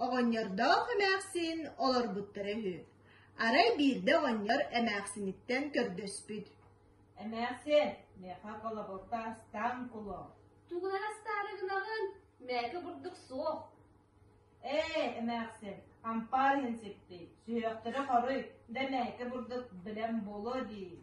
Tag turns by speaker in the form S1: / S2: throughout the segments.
S1: Оҕонньордоох эмээхсин олорбуттара үһү. Арай биирдэ оҕонньор эмээхсиниттэн көрдөспүт:
S2: Эмээхсиэн, миэхэ колобокто астаан кулу.
S3: Тугунан астаары гынаҕын? Мээкэ бурдук суох.
S2: Ээ, эмээхсин, ампаар иһин сиппий, сүһүөхтэрэ хоруй, да мээкэ бурдук бэлэм буолуо дии.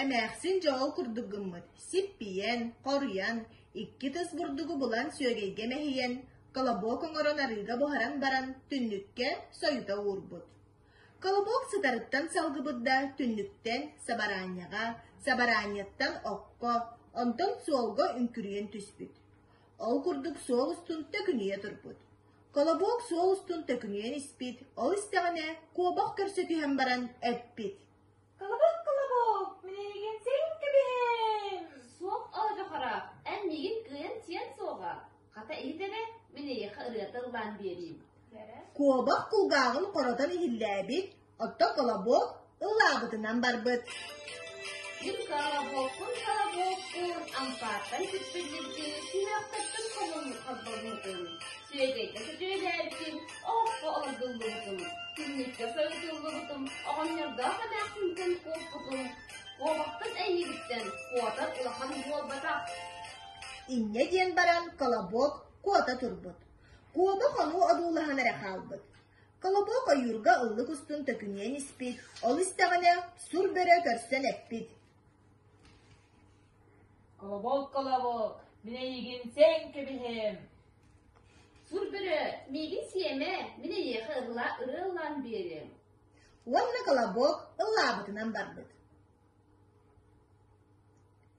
S1: Эмээхсин дьоҕол курдук гыммыт, сиппийэн, хоруйан, икки тыс бурдугу булан сүөгэйгэ мэһийэн, колобок оҥорон арыыга буһаран баран түннүккэ сойута уурбут. Колобок сытарыттан салгыбыт да түннүктэн сабараанньаҕа, сабараанньаттан окко, онтон суолга үҥкүрүйэн түспүт. Ол курдук суол устун төкүнүйэ турбут. Колобок суол устун төкүнүйэн испит, ол истэҕинэ куобах көрсө түһэн баран эппит:
S2: Колобок, колобок, мин эйигин син кэбиһэм.
S3: Суох оодьохоро, эн миигин кыайан сиэн суоҕа. Хата иһит эрэ, мин эйиэхэ ырыата ыллаан биэриим.
S1: Куобах кулгааҕын хоротон иһиллээбит, оттон Колобок ыллаабытынан барбыт.
S3: Мин колобокпун колобокпун, ампаартан күппүллүбүтүн, сүһүөхтэртэн холбоммутун, сүөгэйгэ сөтүөлээбитин, оһоххо олордуллубутум, түннүккэ сойутуллубутум, оҕонньордоох эмээхсинтэн куоппутум, куобахтан эйиигиттэн куотар улахан буолбатах.
S1: Инньэ диэн баран Колобок куота турбут. Куобах ону одуулаһан эрэ хаалбыт. Колобок ойуурга ыллык устун төкүнүйэн испит, ол истэҕинэ сур бөрө көрсөн эппит:
S2: Колобок, колобок, мин эйигин сиэн кэбиһиэм.
S3: Сур бөрө, миигин сиэмэ, мин эйиэхэ ырла ырыа ыллаан биэриэм.
S1: Уонна Колобок ыллаабытынан барбыт.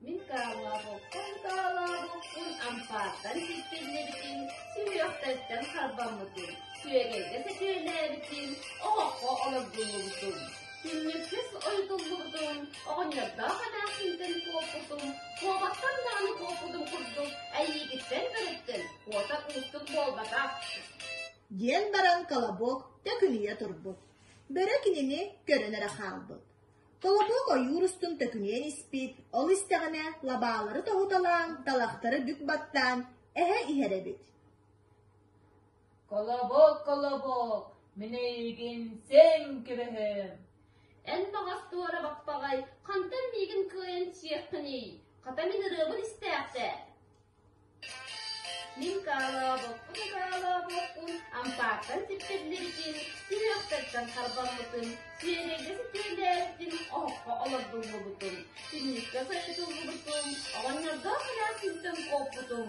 S3: Мин таалаабыппын таалаабыппын ампаартан сиппиллибитин, сүһүөхтэртэн харбаммытым, сүөгэйгэ сөтүөлээбитим, оһоххо олордуллубутум, түннүккэ ойутуллубутум, оҕонньордоох эмээхсинтэн куоппутум, куобахтан даҕаны куоппутум курдук эйиигиттэн бөрөттөн куотар уустук буолбатах
S1: Диэн баран Колобок төкүнүйэ турбут. Бөрө кинини көрөн эрэ хаалбыт. Колобок ойуур устун төкүнүйэн испит, ол истэҕинэ лабаалары тоһуталаан, талахтары бүк баттаан, эһэ иһэр эбит.
S2: Колобок, колобок, мин эйигин сиэн кэбиһиэм.
S3: Эн баҕас туора баппаҕай, хантан миигин кыайан сиэххиний? Хата мин ырыабын истээхтэ. Мин таалаабаппын таалаабаппын, ампаартан сиппиллибитин, сүһүөхтэртэн харбаммытын, сүөгэйгэ сөтүөлээбитин, оһоххо олордуллубутум, түннүккэ сайытыллыбытым, оҕонньордоох эмээхсинтэн куоппутум,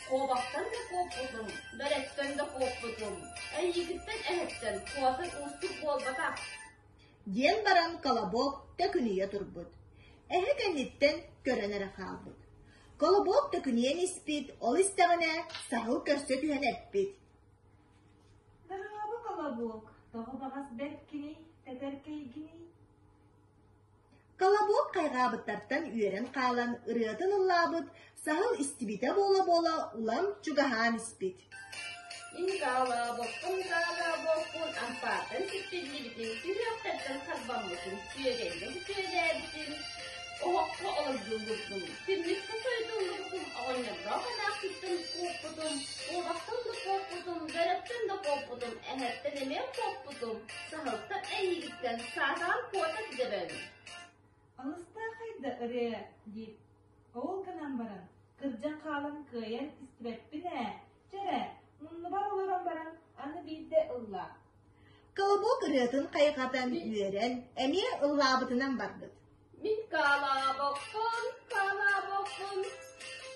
S3: куобахтан да куоппутум, бэрэттэн да куоппутум, эйиигиттэн эһэттэн куотар уустук буолбатах
S1: Диэн баран Колобок төкүнүйэ турбут. Эһэ кэнниттэн көрөн эрэ хаалбыт. Колобок төкүнүйэн испит, ол истэҕинэ саһыл көрсө түһэн эппит:
S2: Дорообо, Колобок, тоҕо баҕас бэркиний, тэтэркэйгиний?
S1: Колобок хайҕаабыттартан үөрэн хаалан ырыатын ыллаабыт, саһыл истибитэ буола-буола улам чугаһаан испит.
S3: Мин таалаабаппын таалаабаппын, ампаартан сиппиллибитин, сүһүөхтэртэн харбаммытын, сүөгэйгэ сөтүөлээбитин, оһоххо олордуллубутум, түннүккэ сойутуллубутум, оҕонньордоох эмээхситтэн куоппутум, куобахтан да куоппутум, бөрөттөн да куоппутум, эһэттэн эмиэ куоппутум, саһылтан эйиигиттэн саатаан куота сидэбин.
S2: Алыстаахай да ырыа диир. Ол гынан баран, кырдьан хаалан кыайан истибэппин ээ, чэ эрэ, муннубар олорон баран аны биирдэ ыллаа.
S1: Колобок ырыатын хайҕатан үөрэн, эмиэ ыллаабытынан барбыт.
S3: Мин калаабаппын, калаабаппын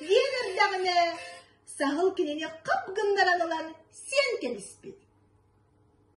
S1: Диэн эрдэҕинэ, саһыл кинини хап гыннаран ылан сиэн кэбиспит.